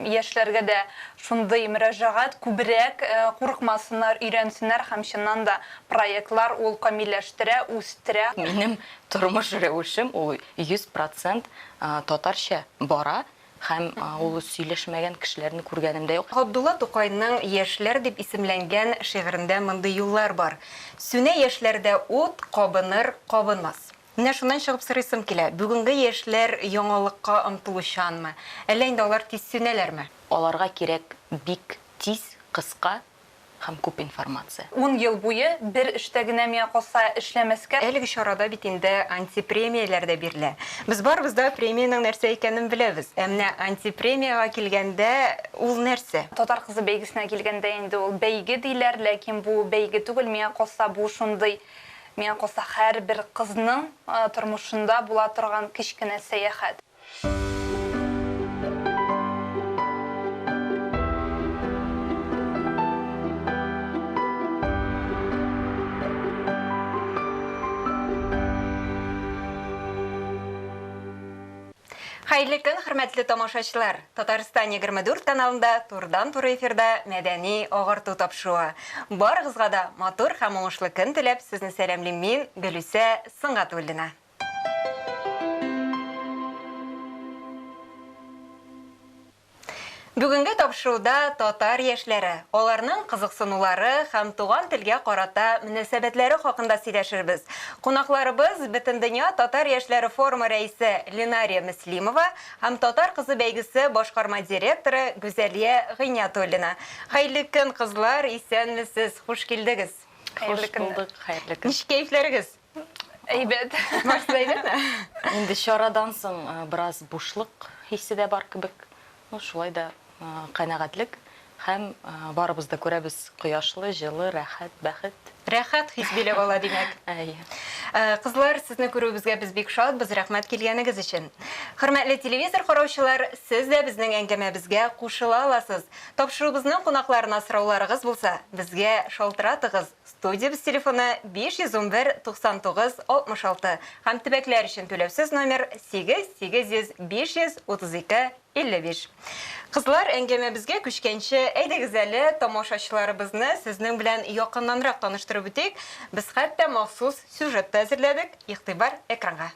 Яшьләргә дә шундый мөрәҗәгать, күбрәк курыкмасыннар, өйрәнсеннәр һәм чыннан да проектлар ул камилләштерә, үстерә. Минем тормыш рәвешем ул 100 процент татарча бара һәм ул сөйләшмәгән кешеләрне күргәнем дә юк. Габдулла Тукайның Яшьләр дип исемләнгән шигырендә мондый юллар бар, Сүнә яшьләрдә ут, кабыныр, кабынмас. Менә шуннан чыгып сорыйсым килә, бүгенге яшьләр яңалыкка омтылучанмы, әллә инде алар тиз сүнәләрме? Аларга кирәк бик тиз, кыска һәм күп информация. Ун ел буе бер эштә генә миңа калса эшләмәскә. Әлеге чарада бит инде антипремияләр дә бирелә. Без барыбыз да премиянең нәрсә икәнен беләбез. Ә менә антипремиягә килгәндә, ул нәрсә? Татар кызы бәйгесенә килгәндә инде ул бәйге диләр, ләкин бу бәйге түгел, миңа калса бу шундый Миңа калса, һәрбер кызның тормышында була торган кечкенә сәяхәт. Хәерле көн, хөрмәтле тамашачылар! Татарстан 24 каналында турыдан-туры эфирда Мәдәни агарту тапшыруы. Барыгызга да матур һәм уңышлы көн теләп, сезне сәламлим мин, Гөлүсә Сөнгатуллина. Бүгенге тапшыруда татар яшьләре, аларның кызыксынулары һәм туган телгә карата мөнәсәбәтләре хакында сөйләшербез. Кунакларыбыз, Бөтендөнья татар яшьләре форумы рәисе Ленария Мөслимова һәм Татар кызы бәйгесе башкарма директоры Гүзәлия Гыйниятуллина. Хәерле көн, кызлар, исәнмесез, хуш килдегез. Хуш булдык, хәерле көн. Ничек кәефләрегез? Әйбәт. Барысы да әйбәтме? Инде чарадан соң бераз бушлык хисе дә бар кебек. Ну, шулай да канәгатьлек һәм барыбыз да күрәбез, кояшлы, җылы, рәхәт, бәхет. Рәхәт хис биләп ала, димәк. Әйе. Кызлар, сезне күрүебезгә без бик шатбыз, рәхмәт килгәнегез өчен. Хөрмәтле телевизор караучылар, сез дә безнең әңгәмәбезгә кушыла аласыз. Тапшыруыбызның кунакларына сорауларыгыз булса, безгә шалтыратыгыз, Студиябез телефоны 511 99 66 һәм төбәкләр өчен түләүсез номер 8 800 532 55. Кызлар, әңгәмәбезгә күчкәнче, әйдәгез әле тамашачыларыбызны сезнең белән якыннанрак таныштырып үтик. Без хәтта махсус сюжет та әзерләдек. Игътибар экранга.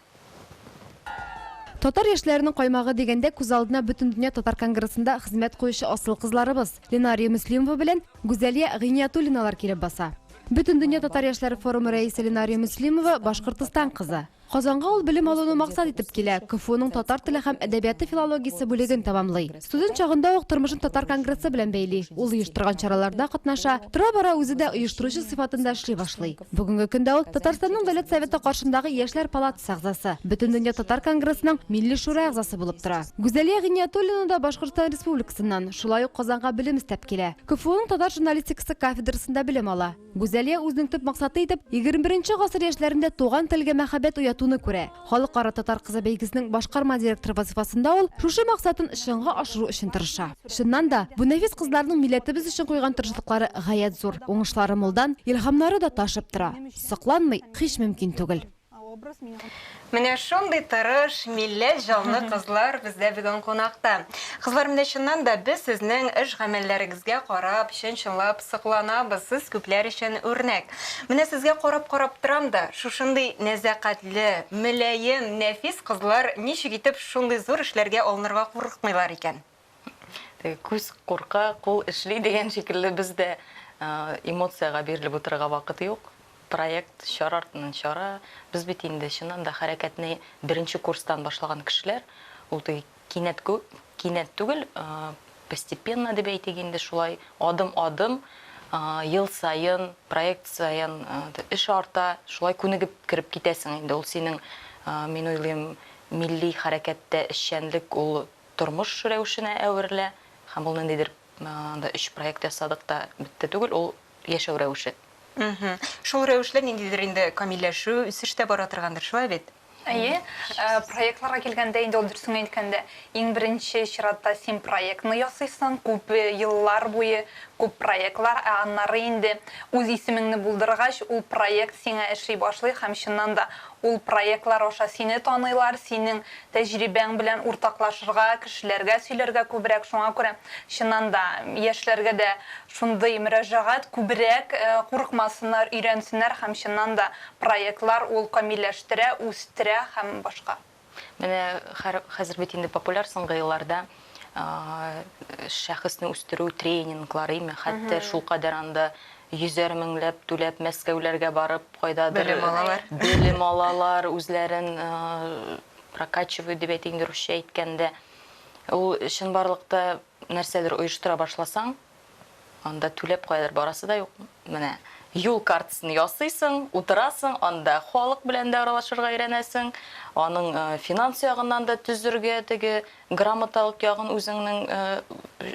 Татар яшьләренең каймагы дигәндә күз алдына Бөтендөнья татар конгрессында хезмәт куючы асыл кызларыбыз Ленария Мөслимова белән Гүзәлия Гыйниятуллиналар килеп баса. Бөтендөнья татар яшьләре форумы рәисе Ленария Мөслимова Башкортстан кызы. Казанга ул белем алуны максат итеп килә, КФУның татар теле һәм әдәбияты филологиясе бүлеген тәмамлый. Студент чагында ук тормышын татар конгрессы белән бәйли. Ул оештырган чараларда катнаша, тора-бара үзе дә оештыручы сыйфатында эшли башлый. Бүгенге көндә ул Татарстанның Дәүләт Советы каршындагы Яшьләр палатасы әгъзасы, Бөтендөнья татар конгрессының Милли шура әгъзасы булып тора. Гүзәлия Гыйниятуллина да Башкортстан Республикасыннан, шулай ук Казанга белем эстәп килә. КФУның татар журналистикасы кафедрасында белем ала. Гүзәлия үзенең төп максаты итеп 21 гасыр яшьләрендә туган телгә мәхәббәт уятуны күрә. Халыкара Татар кызы бәйгесенең башкарма директоры вазыйфасында ул шушы максатын чынга ашыру өчен тырыша. Чыннан да, бу нәфис кызларның милләтебез өчен куйган тырышлыклары гаять зур, уңышлары мулдан, илһамнары да ташып тора. Сокланмый һич мөмкин түгел. Менә шундый тырыш, милләт җанлы кызлар бездә бүген кунакта. Кызлар, менә чыннан да без сезнең эш-гамәлләрегезгә карап, чын-чынлап сокланабыз, сез күпләр өчен үрнәк. Менә сезгә карап-карап торам да, шушындый нәзакәтле, мөлаем, нәфис кызлар ничек итеп шундый зур эшләргә алынырга курыкмыйлар икән? Теге күз курка, кул эшли дигән шикелле без дә эмоциягә бирелеп утырырга вакыт юк. Проект чара артыннан чара. Без бит инде чыннан да хәрәкәтне беренче курстан башлаган кешеләр. Ул теге кинәт кинәт түгел, постепенно дип әйтик инде шулай, адым-адым, ел саен, проект саен эш арта, шулай күнегеп кереп китәсең инде. Ул синең, мин уйлыйм, милли хәрәкәттә эшчәнлек ул тормыш рәвешенә әверелә һәм ул ниндидер анда өч проект ясадык та бетте түгел, ул яшәү рәвеше. Шул рәвешле ниндидер инде камилләшү, үсеш тә бара торгандыр, шулай бит? Әйе, проектларга килгәндә, инде ул дөресен әйткәндә, иң беренче чиратта син проектны ясыйсың, күп еллар буе күп проектлар, ә аннары инде үз исемеңне булдыргач, ул проект сиңа эшли башлый һәм чыннан да. Ул проектлар аша сине таныйлар, синең тәҗрибәң белән уртаклашырга, кешеләргә сөйләргә күбрәк. Шуңа күрә, чыннан да, яшьләргә дә шундый мөрәҗәгать, күбрәк курыкмасыннар, өйрәнсеннәр һәм чыннан да проектлар ул камилләштерә, үстерә һәм башка. Менә хәзер бит инде популяр соңгы елларда шәхесне үстерү тренинглары, име, хәтта шулкадәр анда йөзәр меңләп түләп Мәскәүләргә барып, кайдадыр Белем алалар. белем алалар, үзләрен прокачивают дип әйтик инде русча әйткәндә. Ул чынбарлыкта нәрсәдер оештыра башласаң, анда түләп каядыр барасы да юк. Менә юл картасын ясыйсың, утырасың, анда халык белән дә аралашырга өйрәнәсең, аның финанс ягыннан да төзергә теге грамоталык ягын үзеңнең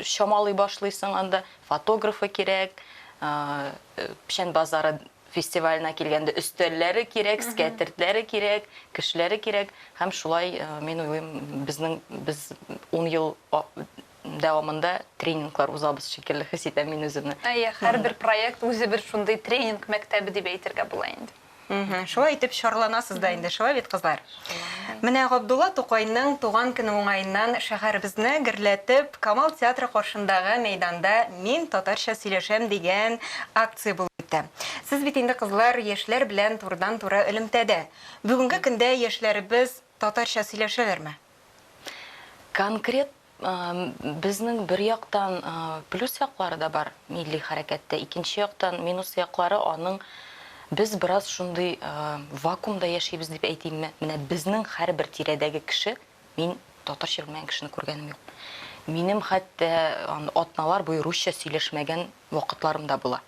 чамалый башлыйсың, анда фотографы кирәк, Печән базары фестиваленә килгәндә өстәлләре кирәк, скәтертләре кирәк, кешеләре кирәк. Һәм шулай, мин уйлыйм, безнең без ун ел дәвамында тренинглар узабыз шикелле хис итәм мин үземне. Әйе, һәрбер проект үзе бер шундый тренинг мәктәбе дип әйтергә була инде. Шулай итеп чарланасыз да инде, шулай бит, кызлар? Менә Габдулла Тукайның туган көне уңаеннан шәһәребезне гөрләтеп, Камал театры каршындагы мәйданда Мин татарча сөйләшәм дигән акция булып үтте. Сез бит инде, кызлар, яшьләр белән турыдан-туры элемтәдә. Бүгенге көндә яшьләребез татарча сөйләшәләрме? Конкрет безнең бер яктан плюс яклары да бар милли хәрәкәттә, икенче яктан минус яклары аның без бераз шундый вакуумда яшибез дип әйтимме. Менә безнең һәрбер тирәдәге кеше, мин татарча белмәгән кешене күргәнем юк. Минем хәтта атналар буе русча сөйләшмәгән вакытларым да була.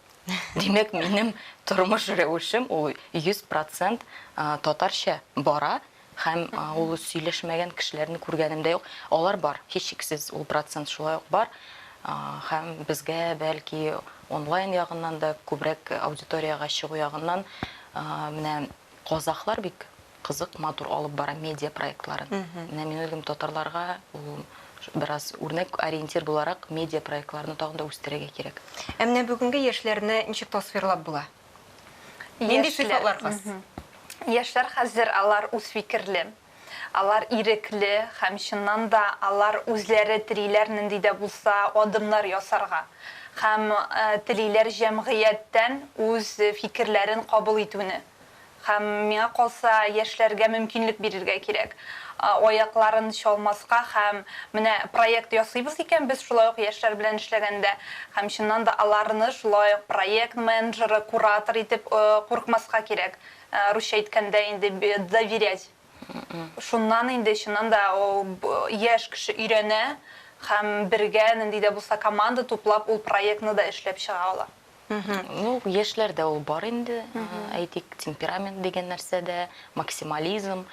Димәк, минем тормыш рәвешем ул 100 процент татарча бара. Һәм ул сөйләшмәгән кешеләрне күргәнем дә юк. Алар бар, һичшиксез, ул процент шулай ук бар. Һәм безгә, бәлки, онлайн ягыннан да күбрәк аудиториягә чыгу ягыннан менә казахлар бик кызык, матур алып бара медиа проектларын. Менә мин уйлыйм, татарларга ул бераз үрнәк, ориентир буларак медиа проектларны тагын да үстерергә кирәк. Ә менә бүгенге яшьләрне ничек тасвирлап була? Нинди сыйфатлар хас? Яшьләр хәзер алар үз фикерле, алар ирекле һәм чыннан да алар үзләре телиләр нинди дә булса адымнар ясарга һәм телиләр җәмгыятьтән үз фикерләрен кабул итүне. Һәм, миңа калса, яшьләргә мөмкинлек бирергә кирәк. Аякларын чалмаска һәм менә проект ясыйбыз икән без шулай ук яшьләр белән эшләгәндә һәм чыннан да аларны шулай ук проект менеджеры, куратор итеп курыкмаска кирәк. Русча әйткәндә инде доверять. Шуннан инде чыннан да яшь кеше өйрәнә һәм бергә нинди дә булса команда туплап ул проектны да эшләп чыга ала. Ну, яшьләрдә ул бар инде, әйтик, темперамент дигән нәрсә дә, максимализм.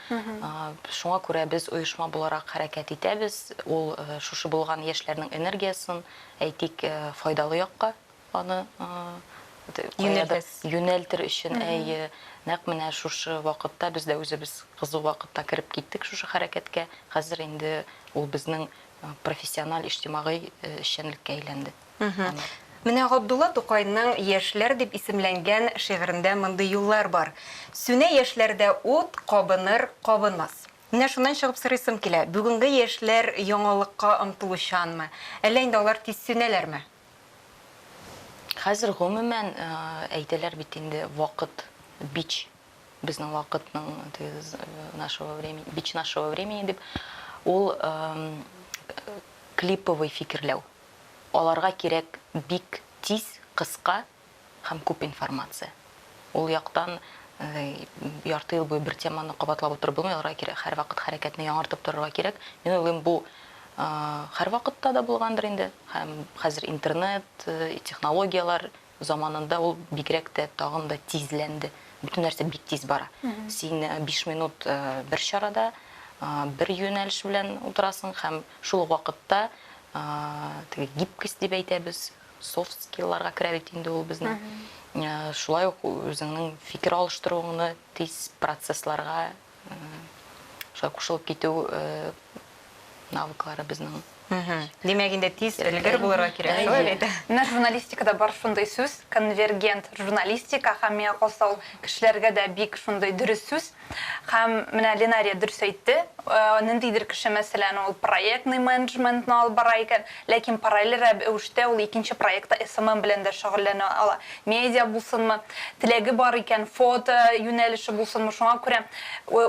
Шуңа күрә без оешма буларак хәрәкәт итәбез. Ул шушы булган яшьләрнең энергиясен, әйтик, файдалы якка аны юнәлтер өчен. Әйе, нәкъ менә шушы вакытта без дә үзебез кызу вакытта кереп киттек шушы хәрәкәткә. Хәзер инде ул безнең профессиональ иҗтимагый эшчәнлеккә әйләнде. Менә Габдулла Тукайның Яшьләр дип исемләнгән шигырендә мондый юллар бар, Сүнә яшьләрдә ут, кабыныр, кабынмас. Менә шуннан чыгып сорыйсым килә, бүгенге яшьләр яңалыкка омтылучанмы, әллә инде алар тиз сүнәләрме? Хәзер гомумән әйтәләр бит инде, вакыт, бич безнең вакытның, нашего времени, бич нашего времени дип, ул клиповый фикерләү. Аларга кирәк бик тиз, кыска һәм күп информация. Ул яктан ярты ел буе бер теманы кабатлап утырып булмый, аларга кирәк һәрвакыт хәрәкәтне яңартып торырга кирәк. Мин уйлыйм, бу һәрвакытта да булгандыр инде һәм хәзер интернет, технологияләр заманында ул бигрәк тә тагын да тизләнде. Бөтен нәрсә бик тиз бара. Син 5 минут бер чарада, бер юнәлеш белән утырасың һәм шул ук вакытта теге гибкость дип әйтәбез, софт скилларга керә бит инде ул безнең. Шулай ук үзеңнең фикер алыштыруыңны тиз процессларга шулай кушылып китү навыклары безнең. Димәк, инде тиз өлгер булырга кирәк, шулай бит? Менә журналистикада бар шундый сүз, конвергент журналистика, һәм миңа калса ул кешеләргә дә бик шундый дөрес сүз. Һәм менә Ленария дөрес әйтте, ниндидер кеше, мәсәлән, ул проектный менеджментны алып бара икән, ләкин параллель рәвештә ул икенче проектта SMM белән дә шөгыльләнә ала. Медиа булсынмы, теләге бар икән, фото юнәлеше булсынмы, шуңа күрә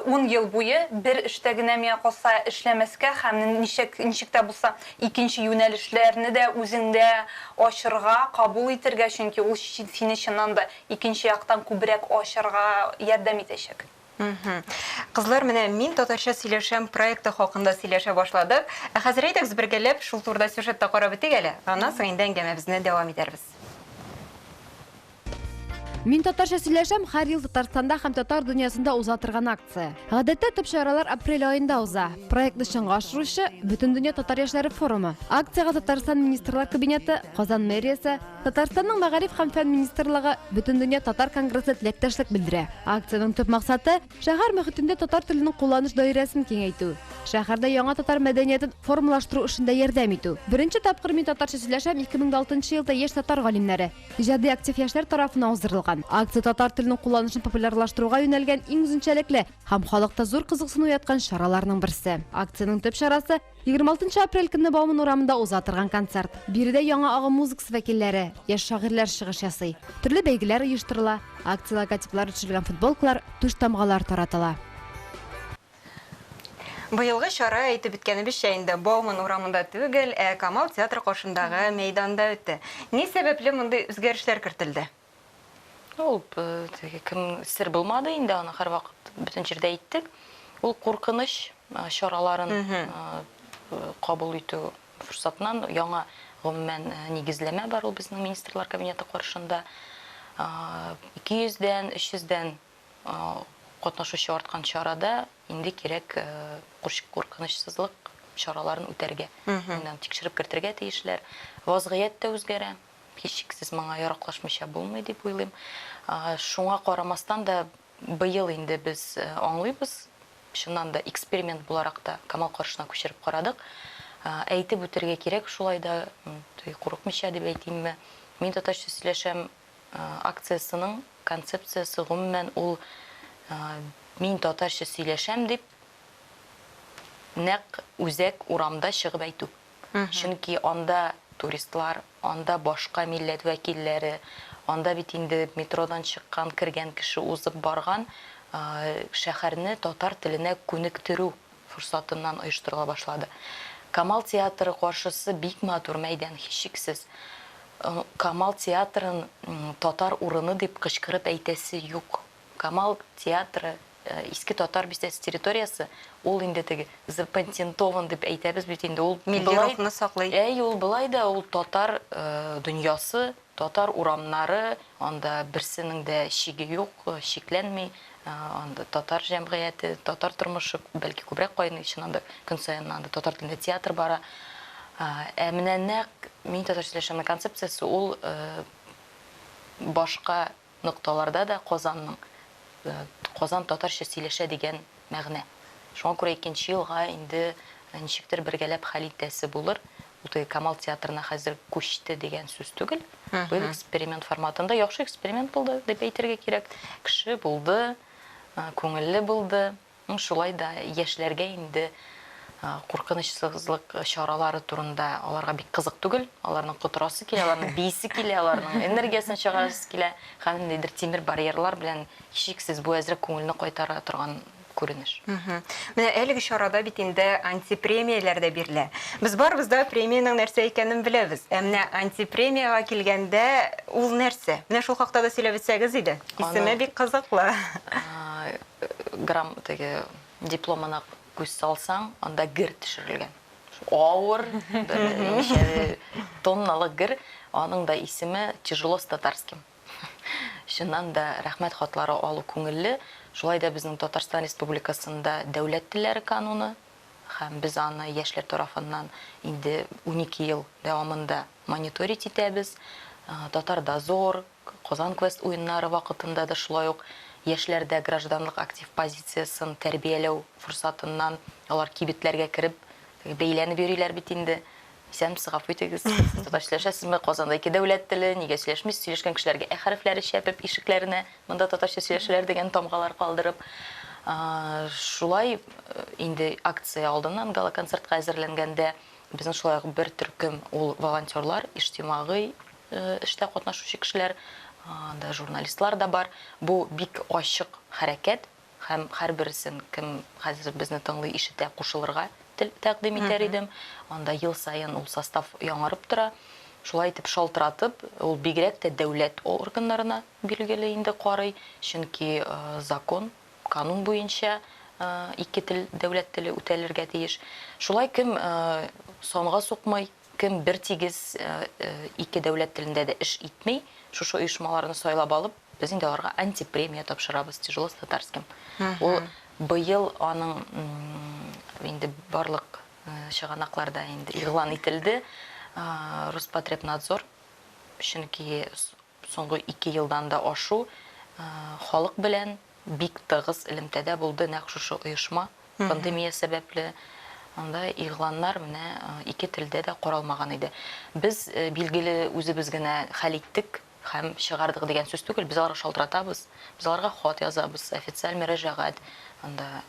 ун ел буе бер эштә генә миңа калса эшләмәскә һәм ничек, ничек тә булса икенче юнәлешләрне дә үзеңдә ачырга, кабул итергә, чөнки ул сине чыннан да икенче яктан күбрәк ачарга ярдәм итәчәк. Кызлар, менә Мин татарча сөйләшәм проекты хакында сөйләшә башладык. Ә хәзер әйдәгез бергәләп шул турыда сюжет та карап үтик әле. Аннан соң инде әңгәмәбезне дәвам итәрбез. Мин татарча сөйләшәм һәр ел Татарстанда һәм татар дөньясында уза торган акция. Гадәттә төп чаралар апрель аенда уза. Проектны чынга ашыручы Бөтендөнья татар яшьләре форумы. Акциягә Татарстан Министрлар Кабинеты, Казан мэриясе, Татарстанның Мәгариф һәм фән министрлыгы, Бөтендөнья татар конгрессы теләктәшлек белдерә. Акциянең төп максаты, шәһәр мөхитендә татар теленең кулланыш даирәсен киңәйтү, шәһәрдә яңа татар мәдәниятен формалаштыру эшендә ярдәм итү. Беренче тапкыр Мин татарча сөйләшәм 2006 елда яшь татар галимнәре, иҗади актив яшьләр тарафыннан уздырылган. Акция татар теленең кулланышын популярлаштыруга юнәлгән иң үзенчәлекле һәм халыкта зур кызыксыну уяткан чараларның берсе. Акциянең төп чарасы, 26 апрель көнне Бауман урамында уза торган концерт. Биредә яңа агым музыкасы вәкилләре, яшь шагыйрьләр чыгыш ясый. Төрле бәйгеләр оештырыла, акция логотиплары төшерелгән футболкалар, түштамгалар таратыла. Быелгы чара, әйтеп үткәнебезчә, инде Бауман урамында түгел, ә Камал театры каршындагы мәйданда үтте. Ни сәбәпле мондый үзгәрешләр кертелде? Ул теге кем сер булмады инде, аны һәрвакыт бөтен җирдә әйттек. Ул куркыныч чараларын кабул итү форсатыннан яңа гомумән нигезләмә бар ул безнең Министрлар Кабинеты каршында. 200 дән, 300 дән катнашучы арткан чарада инде кирәк куркынычсызлык чараларын үтәргә. Моннан тикшереп кертергә тиешләр. Вазгыять тә үзгәрә. Һичшиксез моңа яраклашмыйча булмый дип уйлыйм. Шуңа карамастан да быел инде без аңлыйбыз, чыннан да эксперимент буларак та Камал каршына күчереп карадык. Әйтеп үтергә кирәк шулай да, курыкмыйча дип әйтимме, Мин татарча сөйләшәм акциясенең концепциясе гомумән ул Мин татарча сөйләшәм дип нәкъ үзәк урамда чыгып әйтү. Чөнки анда туристлар, анда башка милләт вәкилләре, анда бит инде метродан чыккан, кергән кеше узып барган, шәһәрне татар теленә күнектерү форсатыннан оештырыла башлады. Камал театры каршысы бик матур мәйдан, һичшиксез. Камал театрын татар урыны дип кычкырып әйтәсе юк. Камал театры, Иске Татар бистәсе территориясе, ул инде теге запатентован дип әйтәбез бит инде, ул Милли болай, рухны саклый. Әй, ул болай да ул татар дөньясы, татар урамнары, анда берсенең дә чиге юк, чикләнми. Анда татар җәмгыяте, татар тормышы бәлки күбрәк кайный, чыннан да көн саен анда татар телендә театр бара. Ә менә нәкъ Мин татарча сөйләшәм концепциясе ул башка нокталарда да Казанның, Казан татарча сөйләшә дигән мәгънә. Шуңа күрә икенче елга инде ничектер бергәләп хәл итәсе булыр. Ул теге Камал театрына хәзер күчте дигән сүз түгел. Быел эксперимент форматында яхшы эксперимент булды дип әйтергә кирәк. Кеше булды, күңелле булды. Ну, шулай да яшьләргә инде куркынычсызлык чаралары турында аларга бик кызык түгел. Аларның котырасы килә, аларның биисе килә, аларның энергиясен чыгарасы килә. Һәм ниндидер тимер барьерлар белән һичшиксез бу әзрәк күңелне кайтара торган күренеш. Менә әлеге чарада бит инде антипремияләр дә бирелә. Без барыбыз да премиянең нәрсә икәнен беләбез. Ә менә антипремиягә килгәндә, ул нәрсә? Менә шул хакта да сөйләп үтсәгез иде. Исеме бик кызыклы. Грамм теге дипломына күз салсаң, анда гер төшерелгән. Авыр, бер ничә тонналык гер. Аның да исеме Тяжело с татарским. Чыннан да рәхмәт хатлары алу күңелле. Шулай да безнең Татарстан Республикасында дәүләт телләре кануны һәм без аны яшьләр тарафыннан инде 12 ел дәвамында мониторить итәбез. Татар дозор, Казан квест уеннары вакытында да шулай ук яшьләрдә гражданлык актив позициясен тәрбияләү форсатыннан алар кибетләргә кереп Теге бәйләнеп йөриләр бит инде. Исәнмесез, гафу итегез, сез татарча сөйләшәсезме? Казанда ике дәүләт теле, нигә сөйләшмисез? Сөйләшкән кешеләргә ә хәрефләре чәпеп, ишекләренә монда татарча сөйләшәләр дигән тамгалар калдырып. Шулай инде акция алдыннан гала-концертка әзерләнгәндә безнең шулай ук бер төркем ул волонтерлар, иҗтимагый эштә катнашучы кешеләр, анда журналистлар да бар. Бу бик ачык хәрәкәт. Һәм һәрберсен, кем хәзер безне тыңлый, ишетә, кушылырга тәкъдим итәр идем. Анда ел саен ул состав яңарып тора. Шулай итеп шалтыратып, ул бигрәк тә дәүләт органнарына, билгеле инде, карый. Чөнки закон, канун буенча ике тел, дәүләт теле үтәлергә тиеш. Шулай кем санга сукмый, кем бертигез ике дәүләт телендә дә эш итми, шушы оешмаларны сайлап алып, Без инде аларга антипремия тапшырабыз, тяжело с татарским. Ул быел аның инде барлык чыганакларда инде игълан ителде. Роспотребнадзор, чөнки соңгы ике елдан да ашу халык белән бик тыгыз элемтәдә булды нәкъ шушы оешма пандемия сәбәпле. Анда игъланнар менә ике телдә дә каралмаган иде. Без, билгеле, үзебез генә хәл иттек. Һәм чыгардык дигән сүз түгел, без аларга шалтыратабыз, без аларга хат язабыз, официаль мөрәҗәгать, анда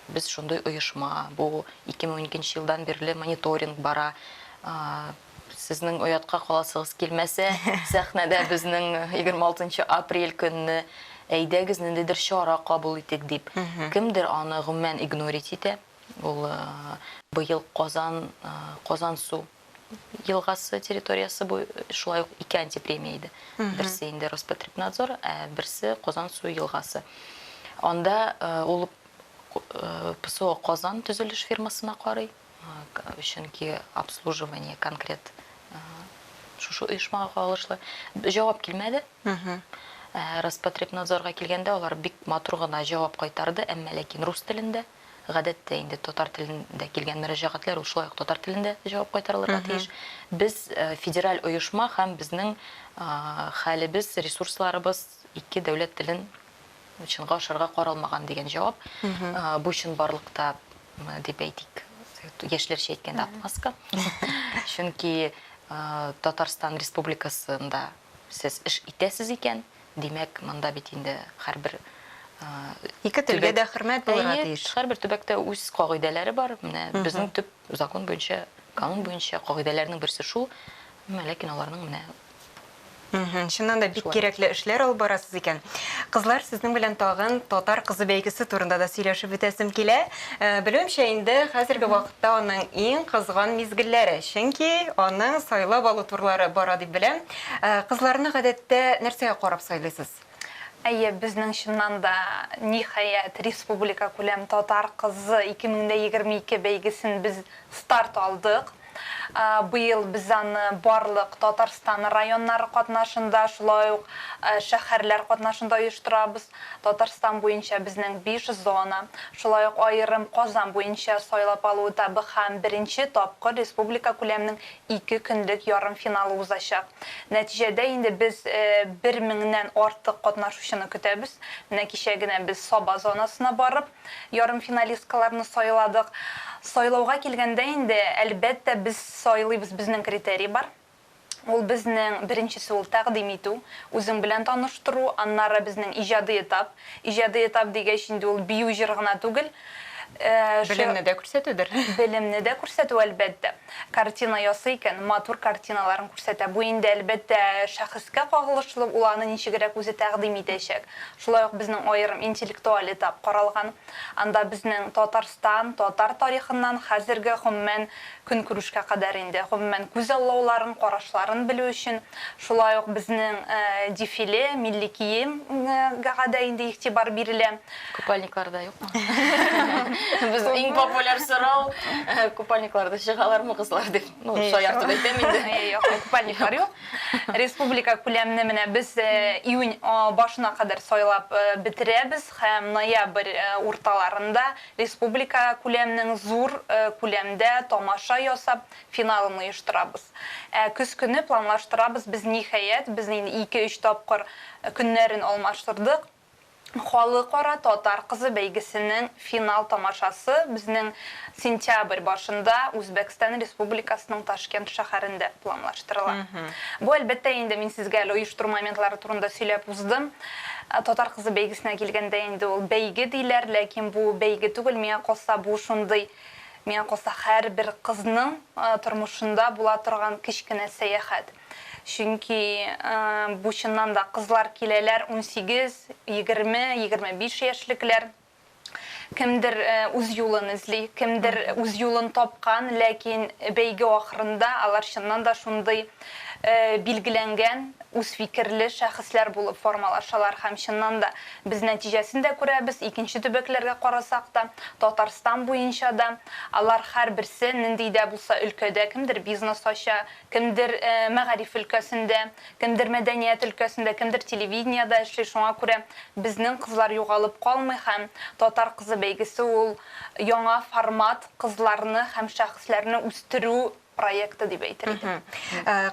без шундый оешма, бу 2012 нче елдан бирле мониторинг бара, сезнең оятка каласыгыз килмәсә, сәхнәдә безнең 26 нчы апрель көнне әйдәгез ниндидер чара кабул итик дип. Кемдер аны гомумән игнорить итә, ул быел Казан, Казансу елгасы территориясе бу шулай ук ике антипремия иде. Берсе инде Роспотребнадзор, ә берсе Казансу елгасы. Анда ул ПСО Казан төзелеш фирмасына карый, чөнки обслуживание конкрет шушы оешмага кагылышлы. Җавап килмәде. Роспотребнадзорга килгәндә алар бик матур гына җавап кайтарды, әмма ләкин рус телендә. Гадәттә инде татар телендә килгән мөрәҗәгатьләр ул шулай ук татар телендә җавап кайтарылырга тиеш. Без федераль оешма һәм безнең хәлебез, ресурсларыбыз ике дәүләт телен чынга ашырырга каралмаган дигән җавап. Бу чынбарлыкта дип әйтик, яшьләрчә әйткәндә, отмазка. Чөнки Татарстан Республикасында сез эш итәсез икән, Димәк, монда бит инде һәрбер Ике телгә дә хөрмәт булырга тиеш. Әйе, һәрбер төбәктә үз кагыйдәләре бар. Менә безнең төп закон буенча, канун буенча кагыйдәләрнең берсе шул. Әмма ләкин аларның менә Чыннан да бик кирәкле эшләр алып барасыз икән. Кызлар, сезнең белән тагын Татар кызы бәйгесе турында да сөйләшеп үтәсем килә. Белүемчә, инде хәзерге вакытта аның иң кызган мизгелләре, чөнки аның сайлап алу турлары бара дип беләм. Кызларны гадәттә нәрсәгә карап сайлыйсыз? Әйе, безнең чыннан да, ниһаять, республикакүләм Татар кызы 2022 бәйгесен без старт алдык. Быел без аны барлык Татарстан районнары катнашында, шулай ук шәһәрләр катнашында оештырабыз. Татарстан буенча безнең биш зона, шулай ук аерым Казан буенча сайлап алу этабы һәм беренче тапкыр республика күләменең ике көнлек ярымфиналы узачак. Нәтиҗәдә инде без бер меңнән артык катнашучыны көтәбез. Менә кичә генә без Саба зонасына барып, ярымфиналисткаларны сайладык. Сайлауга килгәндә инде, әлбәттә, без сайлыйбыз, безнең критерий бар. Ул безнең беренчесе ул тәкъдим итү, үзең белән таныштыру, аннары безнең иҗади этап. Иҗади этап дигәч инде ул бию җыр гына түгел. Белемне дә күрсәтүдер. Белемне дә күрсәтү, әлбәттә. Картина ясый икән, матур картиналарын күрсәтә. Бу инде, әлбәттә, шәхескә кагылышлы, ул аны ничегрәк үзе тәкъдим итәчәк. Шулай ук безнең аерым интеллектуаль этап каралган. Анда безнең Татарстан, татар тарихыннан хәзерге, гомумән, көнкүрешкә кадәр инде, гомумән, күзаллауларын, карашларын белү өчен, шулай ук безнең дефиле, милли кием гә дә инде игътибар бирелә. Купальниклар да юкмы? Без иң популяр сорау, купальникларда чыгалармы кызлар дип. Ну, шаяртып әйтәм инде. Юк, купальниклар юк. Республика күләмне менә без июнь башына кадәр сайлап бетерәбез һәм ноябрь урталарында республика күләмнең зур күләмдә тамаша ясап финалын оештырабыз. Ә көз көне планлаштырабыз без ниһаять, без инде ике-өч тапкыр көннәрен алмаштырдык. Халыкара Татар кызы бәйгесенең финал тамашасы безнең сентябрь башында Үзбәкстан Республикасының Ташкент шәһәрендә планлаштырыла. Бу, әлбәттә инде, мин сезгә әле оештыру моментлары турында сөйләп уздым. Татар кызы бәйгесенә килгәндә инде ул бәйге диләр, ләкин бу бәйге түгел, миңа калса, бу шундый, миңа калса, һәрбер кызның тормышында була торган кечкенә сәяхәт. Чөнки бу чыннан да кызлар киләләр 18, 20, 25 яшьлекләр. Кемдер үз юлын эзли, кемдер үз юлын тапкан, ләкин бәйге ахырында алар чыннан да шундый билгеләнгән, үз фикерле шәхесләр булып формалашалар һәм чыннан да без нәтиҗәсен дә күрәбез, икенче төбәкләргә карасак та, Татарстан буенча да, алар һәрберсе нинди дә булса өлкәдә, кемдер бизнес ача, Кемдер мәгариф өлкәсендә, кемдер мәдәният өлкәсендә, кемдер телевидениедә эшли, шуңа күрә безнең кызлар югалып калмый һәм Татар кызы бәйгесе ул яңа формат кызларны һәм шәхесләрне үстерү проекты дип әйтер идем.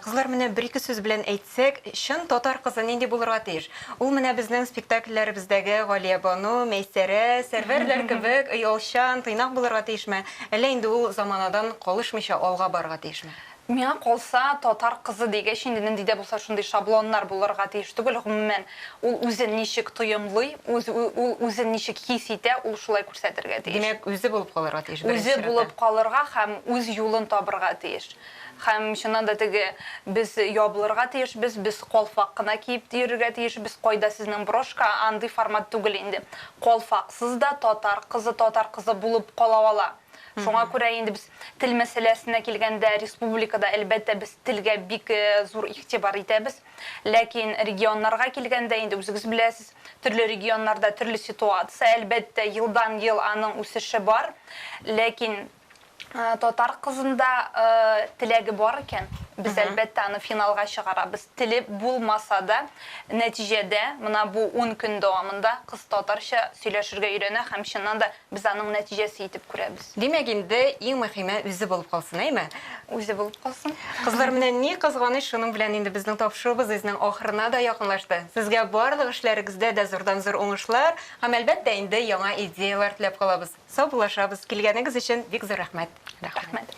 Кызлар, менә бер-ике сүз белән әйтсәк, чын татар кызы нинди булырга тиеш? Ул менә безнең спектакльләребездәге Галиябану, Мәйсәрә, Сәрвәрләр кебек оялчан, тыйнак булырга тиешме? Әллә инде ул заманадан калышмыйча алга барырга тиешме? Миңа калса, татар кызы дигәч, инде нинди дә булса шундый шаблоннар булырга тиеш түгел, гомумән, ул үзен ничек тоемлый, үз, ул үзен ничек хис итә, ул шулай күрсәтергә тиеш. Димәк, үзе булып калырга тиеш, беренче Үзе чиратта. булып калырга һәм үз юлын табырга тиеш. Һәм чыннан да теге, без ябылырга тиешбез, без калфак кына киеп йөрергә тиешбез, кайда сезнең брошка, андый формат түгел инде. Калфаксыз да татар кызы татар кызы булып кала ала. Шуңа күрә инде без тел мәсьәләсенә килгәндә, республикада, әлбәттә, без телгә бик зур игътибар итәбез. Ләкин регионнарга килгәндә, инде үзегез беләсез, төрле регионнарда төрле ситуация, әлбәттә, елдан-ел аның үсеше бар. Ләкин татар кызында теләге бар икән, без, әлбәттә, аны финалга чыгарабыз. Теле булмаса да, нәтиҗәдә, менә бу ун көн дәвамында кыз татарча сөйләшергә өйрәнә һәм, чыннан да, Без аның нәтиҗәсе итеп күрәбез. Димәк инде, иң мөхиме үзе булып калсын, әйме? Үзе булып калсын. Кызлар, менә ни кызганыч, шуның белән инде безнең тапшыруыбыз үзенең ахырына да якынлашты. Сезгә барлык эшләрегездә дә зурдан-зур уңышлар һәм, әлбәттә инде, яңа идеяләр теләп калабыз. Саубуллашабыз. Килгәнегез өчен бик зур рәхмәт. Рәхмәт.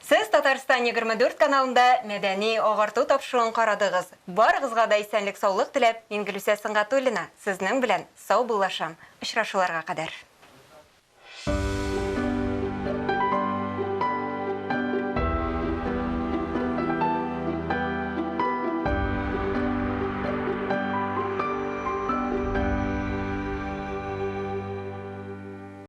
Сез Татарстан 24 каналында Мәдәни агарту тапшыруын карадыгыз. Барыгызга да исәнлек-саулык теләп, мин Гөлүсә Сөнгатуллина, сезнең белән саубуллашам. Очрашуларга кадәр.